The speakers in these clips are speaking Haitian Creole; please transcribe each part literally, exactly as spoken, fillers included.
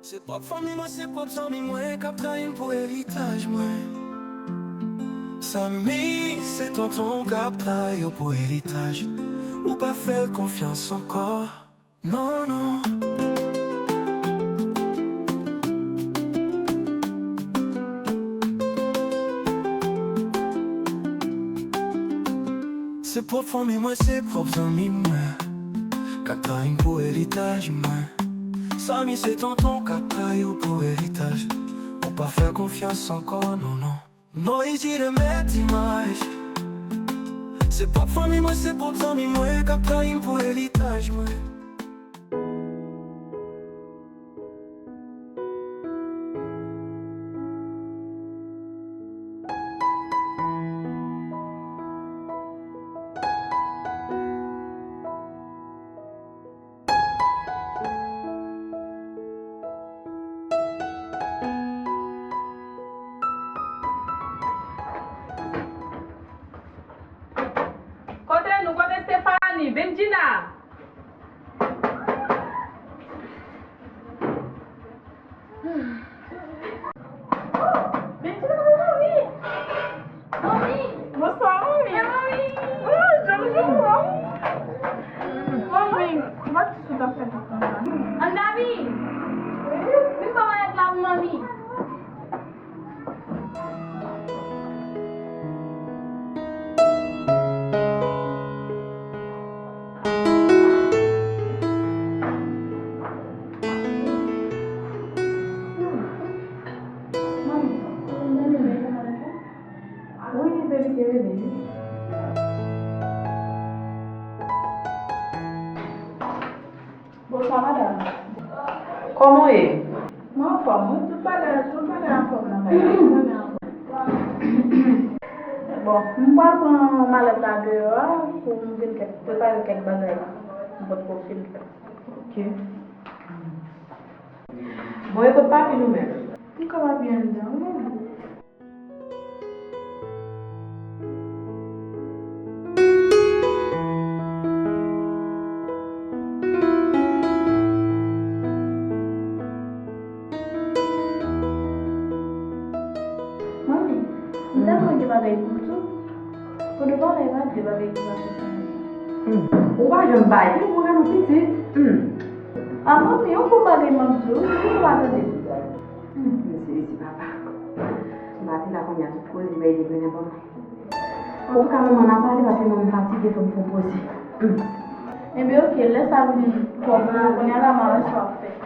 Se pwòp fanmi mwen, se pwòp zanmi mwen k ap trayi m pou eritaj mwen. Samy, se tonton w k ap trayi w pou eritaj. Ou pa fè l konfyans ankò. Non, non. Se pwòp fanmi mwen, se pwòp zanmi mwen k ap trayi m pou eritaj mwen. Samy, se tonton w k ap trayi w pou eritaj. Ou pa fè konfyans ankò, non, non. Non, isi de mèt imaj. Se pwòp fanmi mwen, se pwòp zanmi mwen k ap trayi m pou eritaj mwen. Kote nou? Kote Stephanie? Benjina? Benjina, mami! Mami! Bonswa, mami! Mami! Oh, jan w jwenn mwen? Mami, kòman ti sou t ap fè tout tan sa? Ann dòmi! Vin pran malèt la pou mami! Wi, baby, te rele, wi. Bonswa, madanm. Kòman w ye? Mwen anfòm, wi. Tout bagay, tout bagay anfòm nan kay la. Bon, m pral pran malèt la deyò a pou m vin kèk, prepare kèk bagay m potko fin fè. Ok. Bon, e kot papi nou menm? M ka papi anndan, wi. Manmi, m tèlman gen bagay pou m di w. Pou nou pale, pa de bagay ki pase san rezon. Hmm. Ou pa janm pa di m pou rele w pitit. Hmm. A manmi, yon bon bagay m ap di w, ou toujou pa tande. Hmm. Mèsi, mèsi, papa. Maten la kounye a tout koze bay li vin nan ban mwen. Antouka, manman, n a pale paske mwen m fatige, fò m fè yon poze. Hmm. Ebyen, oke, lè sa vin twò pou ou, kounye a la, m a wè sa w ap fè.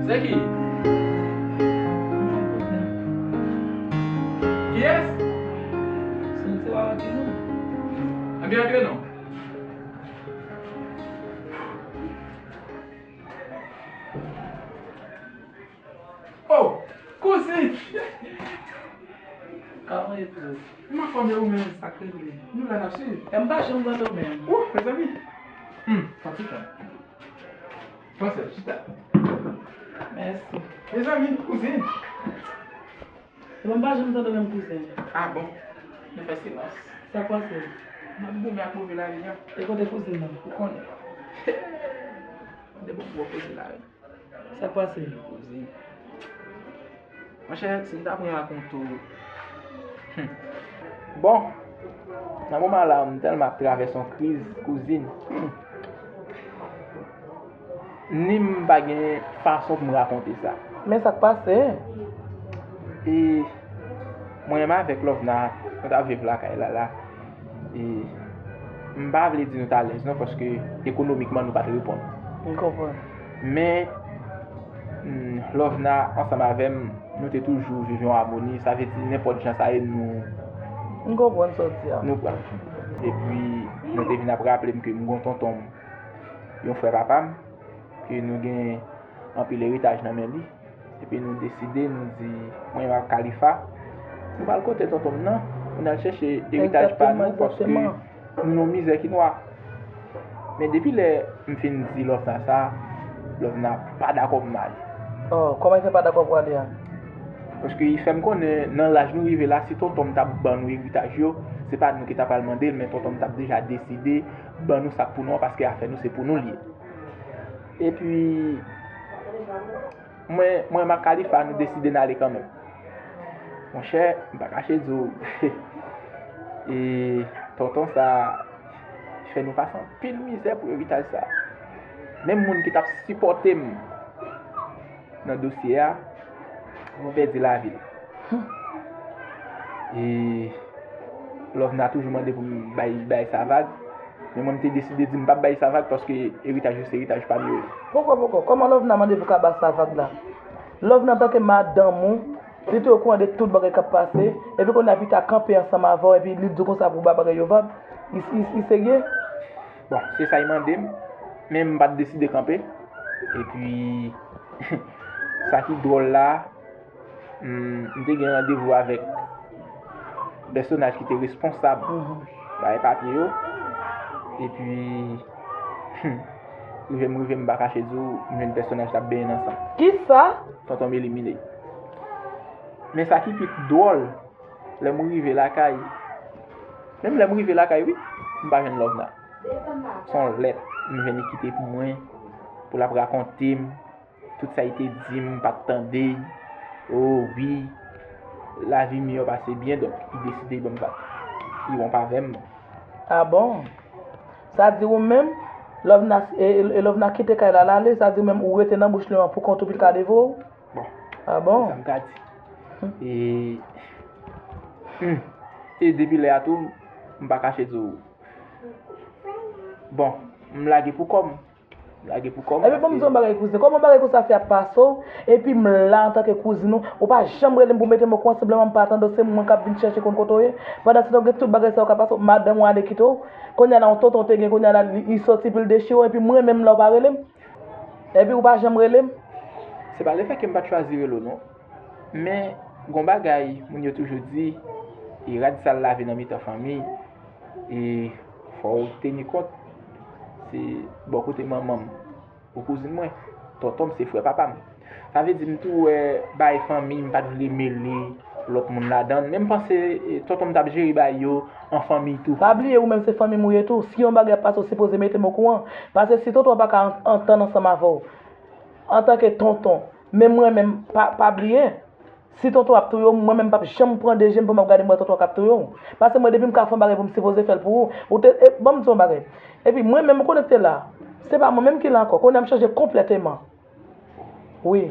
Se ki? Kiyès? Se yon ti wawa ki nou. Ann antre non. Oh, kouzin! Kòman w ye tou? M anfòm, e ou menm? Sa k regle? Nou la n ap swiv. E m pa janm tande w menm. Ou, mezanmi! Hmm, pran ti tan. Pran sèl, chita. Mèsi. Mezanmi, kouzin! Mwen pa janm tande menm kouzin. Ah bon? Nou fè silans. Sa k pase? M ap goumen ak move lavi a. E kote kouzin nan? Ou konnen. De bon gwo koze lavi. Sa k pase? Kouzin. Monchè, si m ta pran rakonte w. Hmm. Bon, nan moman la, m tèlman ap travèse yon kriz, kouzin. Hmm. Ni m pa gen fason pou m rakonte sa. Men sa k pase? E mwen menm avèk Lovna, nou t ap viv lakay la la. E m pa vle di nou t alèz non, paske ekonomikman nou pa t reponn. M konprann. Men, mm, Lovna ansanm avè m, nou te toujou viv yon amoni. Sa vle di, nenpòt jan sa ye, nou, M konprann sa w di a. Nou pral. Epi, nou te vin ap raple m ke m gon tonton m, yon frè papa m, ke nou gen anpil eritaj nan men li. Epi nou deside, nou di, mwen ak Khalifa, nou pral kote tonton m nan, pou n al chèche eritaj pa nou, paske nou nan mizè ki nwa. Men depi lè m fin di Lovna sa, Lovna pa dakò pou m ale. Oh, kòman li fè pa dakò pou ale a? Paske li fè m konnen, nan laj nou rive la, si tonton m t ap ban nou eritaj yo, se pa nou ki t ap al mande l, men tonton m t ap deja deside ban nou sa k pou nou an, paske afè nou se pou nou l ye. Epi, mwen, mwen ak Khalifa, nou deside n ale kanmenm. Monchè, m pa kache di w, e, tonton sa fè nou pase anpil mizè pou eritaj sa. Menm moun ki t ap sipòte m nan dosye a, pèdi lavi l. E Lovna toujou mande pou m bay, bay sa vag. Men mwen, m te deside di m p ap bay sa vag paske eritaj yo se eritaj pa m yo ye. Poko, poko. Kòman Lovna mande pou ka ba sa vag la? Lovna, antanke madanm ou, li te okouran de tout bagay k ap pase, epi kounye a Vita kanpe ansanm avè w, epi li di w konsa pou w ba bagay yo vag? Li, li, li serye? Bon, se sa l mande m, men m pa t deside kanpe. Epi, sa ki dwòl la, m, m te gen randevou avèk pèsonaj ki te responsab bay papye yo. Epi, rive m rive, m pa kache di w, m jwenn pèsonaj la ap benyen nan san. Kisa? Tonton m elimine. Men sa ki pi dwòl, lè m rive lakay, menm lè m rive lakay, wi, m pa jwenn Lovna. Se yon lèt m jwenn li kite pou mwen, pou l ap rakonte m tout sa li te di m, m pa t tande. O wi, lavi m yo pase byen, donk, li deside ban m vag. Li wonp avè m. A bon? Sa di ou menm, Lovna, e, e, e Lovna kite kay la, l ale, sa di ou menm ou rete nan bouch li an pou kont ou, pou l ka devore w? Bon. A bon? Se sa m ka di. E, hmm. E depi lè a tou, m pa kache di w. Bon, m lage pou kò m. M lage pou kò m. Epi bon, m di yon bagay, kouzin. Kòman bagay konsa fè ap pase w? Epi m la antanke kouzin ou, ou pa janm rele m pou mete m okouran, senpleman m pa tande w, se mwen k ap vin chèche konn kote w ye. Pandan se tan gen tout bagay sa yo k ap pase w, madanm ou ale kite w. Kounye a la, yon tonton w te gen, kounye a la, li, li sòti pou l dechire w, epi mwen menm la, ou pa rele m. Epi ou pa janm rele m. Se pa lefètke m pa t chwazi rele w non. Men, gon bagay, moun yo toujou di, e rad sal lave nan mitan fanmi, e fò w teni kont, se bò kote manman m, ou kouzin mwen, tonton m se frè papa m. Sa vle di m tou wè bagay fanmi, m pa t vle mele lòt moun ladan l. Men m panse, e, tonton m t ap jere bagay yo an fanmi tou. Pa bliye ou menm se fanmi m ou ye tou. Si yon bagay ap pase, ou sipoze mete m okouran. Paske si tonton an pa ka an-, antann ansanm avè w, antanke tonton, men mwen menm, pa, pa bliye, si tonton ap touye w, mwen menm p ap janm pran de je m pou m ap gade m wè tonton an k ap touye w. Paske mwen, depi m ka fè yon bagay pou m sipoze fè l pou ou. Ou te, e, ban m di yon bagay. Epi mwen menm, ou konnen te la. Se pa mwen menm ki la ankò. Kounye a m chanje konplèteman. Wi.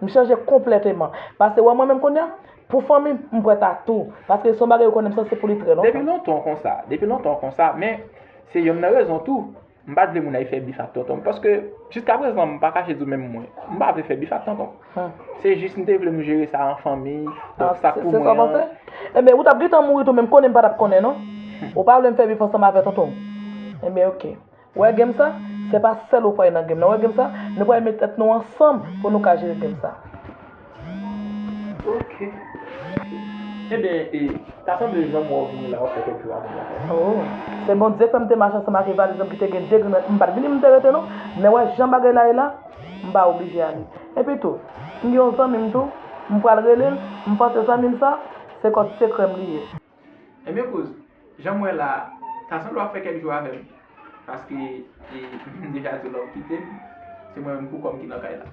M chanje konplèteman. Paske wè mwen menm kounye a, pou fanmi, m prèt a tou. Paske se yon bagay ou konnen m sanse pou li trè lontan. Depi lontan w konsa. Depi lontan w konsa. Men, se yonn nan rezon tou. M pa t vle moun al fè bif ak tonton m. Paske, jiskaprezan, m pa kache di w menm mwen. M pa vle fè bif ak tonton m. Hmm. Se jis m te vle nou jere sa an fanmi. Donk, sa k pou mwen an. Ebyen, ou t ap gentan mouri tou, men m konnen m pa t ap konnen, non. Ou pa vle m fè bif ansanm avè tonton w. Ebyen, oke. Wè game sa, se pa sèl ou pral nan game nan. Wè game sa, nou pral met tèt nou ansanm pou nou ka jere game sa. Ok. Ebyen, e, ta sanble jan m wè w vini la, w ap fè kèk jou avè m la. Oh, se Bondye k fè m te mache ansanm ak valiz mwen ki te gen de grenn, m pa t vini m te rete non. Men wè jan bagay la ye la, m pa oblije ale. Epi tou, m gen yon zanmi m tou, m pral rele l, m panse zanmi m sa, se kòd sekrè m li ye. Ebyen kouz, jan m wè la, ta sanble w ap fè kèk jou avè m. Paske, e, m deja di w lè w kite m, se mwen menm pou kò m ki nan kay la.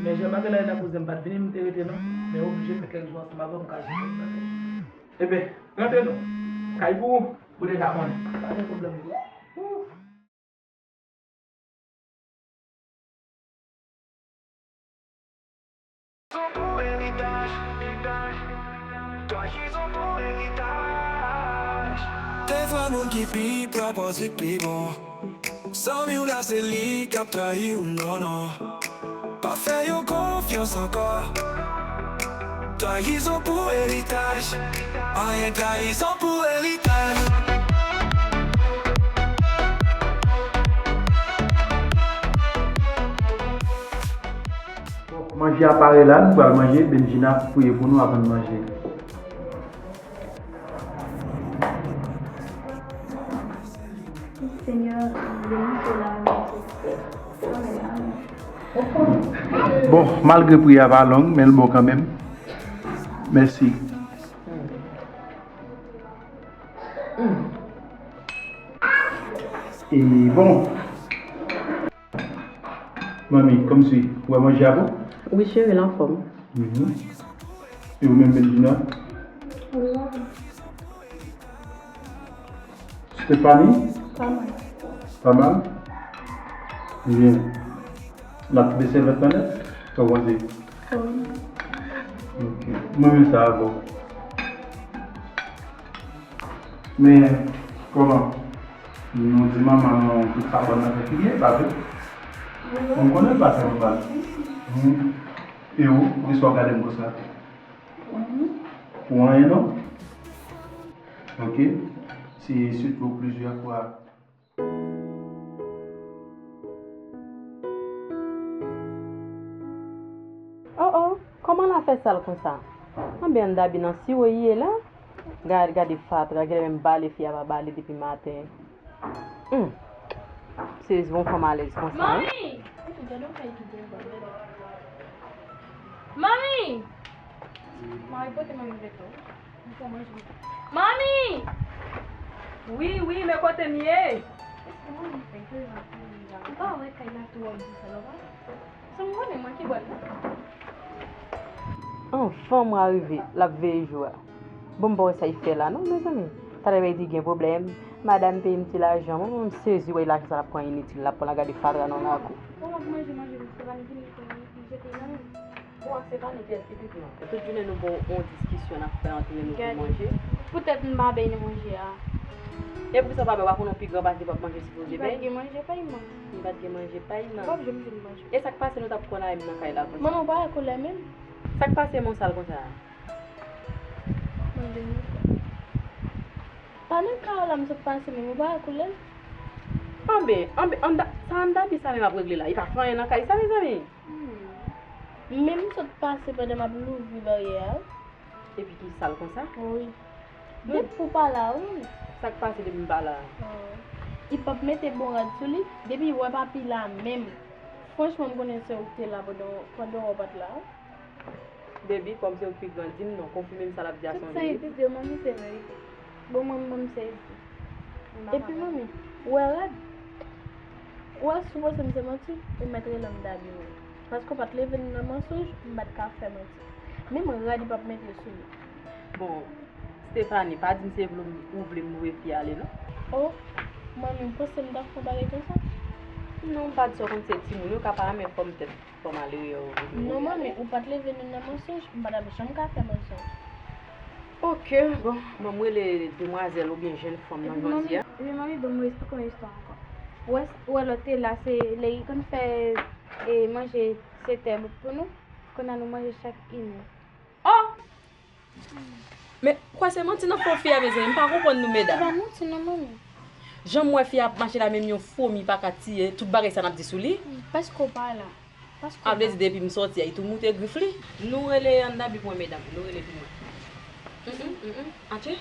Men jan bagay la ye la, kouzen, m pa t vini m te rete non, men oblije fè kèk jou ansanm avè w, m ka jere kèk bagay. Ebyen, rantre non. Kay pou ou, ou deja konnen. Pa gen pwoblèm non. Trayizon pou eritaj. Trayizon pou eritaj. Defwa moun ki pi pran pòz li k pi bon. Zanmi w la se li k ap trayi w, non, non. Pa fè yo konfyans ankò. Trayizon pou eritaj. Anyen trayizon pou eritaj. Bon, manje a pare la, nou pral manje. Benjina ap priye pou nou avan n manje. Senyè, beni cela. Bon, malgre priyè a pa long, men l bon kanmenm. Mèsi. E bon. Manmi, kòmsi, ou wè manje a bon? Wi, cheri, l anfòm. Mhm. E ou menm, Benjina? Wi. Stéphanie? Pa mal. Pa mal? Byen. N ap kite sèvyèt la nèt? Sa w panse? Wi. Ok. Mwen menm sa avè w. Men, kòman? Nou di manman nou tout sa bòn nan fè kriye, pa vre? Mwen konnen l pa fè m mal. Hmm. E ou, poukisa w gade m konsa? Pou anyen non? Ok. Se switou plizyè fwa. Oh oh, kòman l a fè sal konsa? Anben, Anndabi nan siwo l ye la. Gad, gade fatra, genlè menm bale fi a pa bale depi maten. Hmm. Sezi, yon fanm alèz konsa, wi. Manmi! Epi gade yon kay ki gen vòlè. Manmi! Mari, pote manmi vètò. Mwen fè manje. Manmi! Wi, wi, men kote m ye? Èske manmi fè gwo zanfan li la? Ou pa wè kay la twò di sa, non, pa? Sa m konnen mwen ki bò l la. Anfan mwa rive, l ap veye jou a. Bon, m pa wè sa y fè la non, mezanmi. Talè y di gen pwoblèm, madanm peye m ti lajan, mwen menm m sezi wè lajan sa l ap pran initil, l ap pran l al gade fatra nan lakou. Bon, m ap manje, manje, m se pa m vini pou m jete nan men m. Bon, ak se pa nou pyès pitit nou. Tout jounen nou gon yon diskisyon n ap fè antre nou pou manje. Poutèt m pa bèy nan manje a. E poukisa w pa bèy? W pa konn yon pi gran pase w ap manje sipoze bèy? M pa t gen manje pay mwen. M pa t gen manje pay nan. M p ap janm jwenn manje. E sa k pase nou t ap konn a menm nan kay la konsa? Manman, w pa wè koulè menm? Sa k pase m yon sal konsa a? Mande nou. Pa nan kay la m sot pase menm, ou pa wè koulè l? Anben, anben, Annda-, sa Anndabi sa menm ap regle la? Li pa fè anyen nan kay sa, mezanmi? Hmm. Men m sot pase pandan m ap louvri baryè a. Epi ki sal konsa? Wi. Depi w pa la, wi. Sa k pase depi m pa la? Oh. Li p ap mete bon rad sou li, depi w wè papi la menm. Franchman, m konnen se ou k te la pandan, pandan w pa t la. Baby, kòm se ou k pi gran, di m non, konfime m sa l ap di a se yon vérité. Tout sa li di, manmi, se verite. Bon, mwen, mwen, m sezi. Epi, manmi, ou wè rad? Ou wè, si w panse m se manti, ou mèt rele m Dabi, wi. Paske w pa t leve nou nan mansonj, m pa t ka fè manti. Menm rad li p ap mete sou li. Bon, Stéphanie, pa di m se vle ou vle m voye fi a ale, non. Oh, manmi, m panse m ta fè yon bagay konsa? Non, m pa di sa, w konn se timoun, yo ka pa renmen fòm tèt. Fò m ale yo. Non, manmi, ou pa t leve nou nan mansonj, m pa t ap janm ka fè mansonj. Ok, bon, ban m rele demwazèl oubyen jèn fanm nan jodi a. Epi, manmi, epi, manmi, ban m esplike yon istwa ankò. Ou wè, ou wè lòt te la, se lè li konn fè, e, manje sèt è bout pou nou, kounye a nou manje chak inè. Oh! Men, kwè se manti n ap fè fi a, mezanmi, m pa konprann nou, medam. Se pa manti non, manmi. Jan m wè fi a ap mache la, menm yon fomi pa ka tiye tout bagay sa n ap di sou li. Paske w pa la. Paske w pa la. A vle di depi m sòti a, li tou moute grif li. Nou rele Anndabi pou mwen, medam. Nou rele pou mwen. Mm, mm, mm, mm. Atye.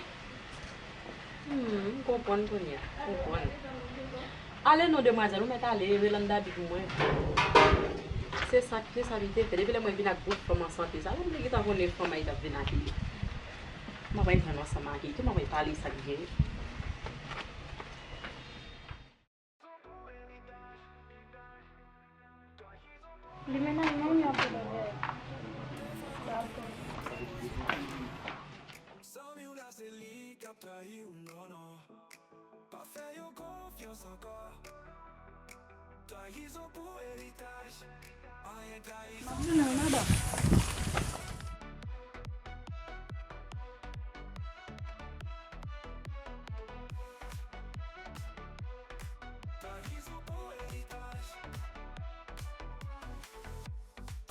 Hmm, m konprann kounye a. M konprann. Ale non, demwazèl, ou mèt ale, rele Anndabi pou mwen. Se sa, se sa li te fè. Depi lè mwen vin ak gwoup fanm an sante sa, m te gentan konnen fanm ay t ap vin ak li. M ap al jwenn ansanm ak li tou, m ap al pale sa k gen. Li menm ak manmi ap vin avè l. Zanmi w la se li k ap trayi w, non, non. Pa fè yo konfyans ankò. Trayizon pou eritaj. Anyen trayizon. M ap vin nan madanm. Trayizon pou eritaj.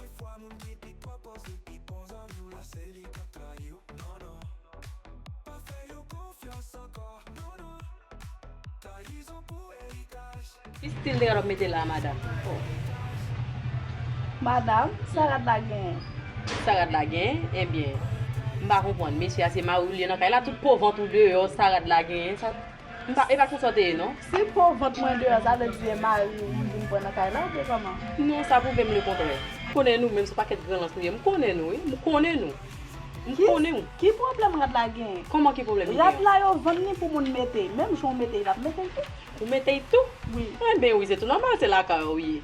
Kèk fwa moun ki pi twò pòz ou pi bon zanmi w la se li k ap trayi w. Non, non. Ki stil de rad w ap mete la, madanm? Madanm, sa rad la genyen? Sa rad la genyen? Ebyen, m pa konprann. Mesye a se mari w li ye nan kay la, tout po vant ou deyò, sa rad la genyen, sa, m pa, e pa konsa w te ye, non? Si po vant mwen deyò, sa vle di e mari w m vin pran nan kay la, oubyen kòman? Non, sa pwouve m lekontrè. M konnen nou menm, se yon pakèt gran lans nou ye. M konnen nou, wi. M konnen nou. M konnen w. Ki pwoblèm rad la genyen? Kòman ki pwoblèm li Rad genyen? La yo vann li pou moun mete. Menm jan w mete, l ap mete l tou. Ou mete l tou? Wi. Enben wi, se tou nòmal, se lakay ou ye.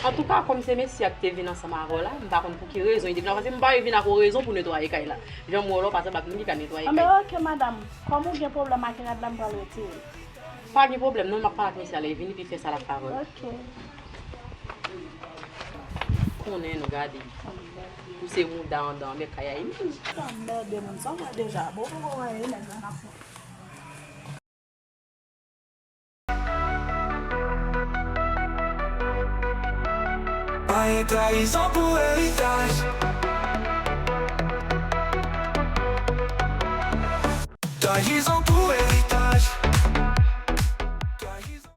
Antouka, kòm se mesye a ki te vin ansanm avè w la, m pa konn pou ki rezon li te vin la, paske m pa vin ak yon rezon pou netwaye kay la. Jan m wè w la, w pa sanble ak moun ki ka netwaye Anben, kay. Ok, madanm. Kòm ou gen pwoblèm ak rad la, m pral retire l. Pa gen pwoblèm, non, m ap pale ak mesye a, lè l vini, epi fè sa l ap fè avè w. Ok. Konnen nou gade. Pouse mouda anndan anmè kay a, wi. Anmède moun sa, mwen deja. Bon, bon, bon, wi, nèg la nan fon. Pa gen trayizon pou eritaj. Trayizon pou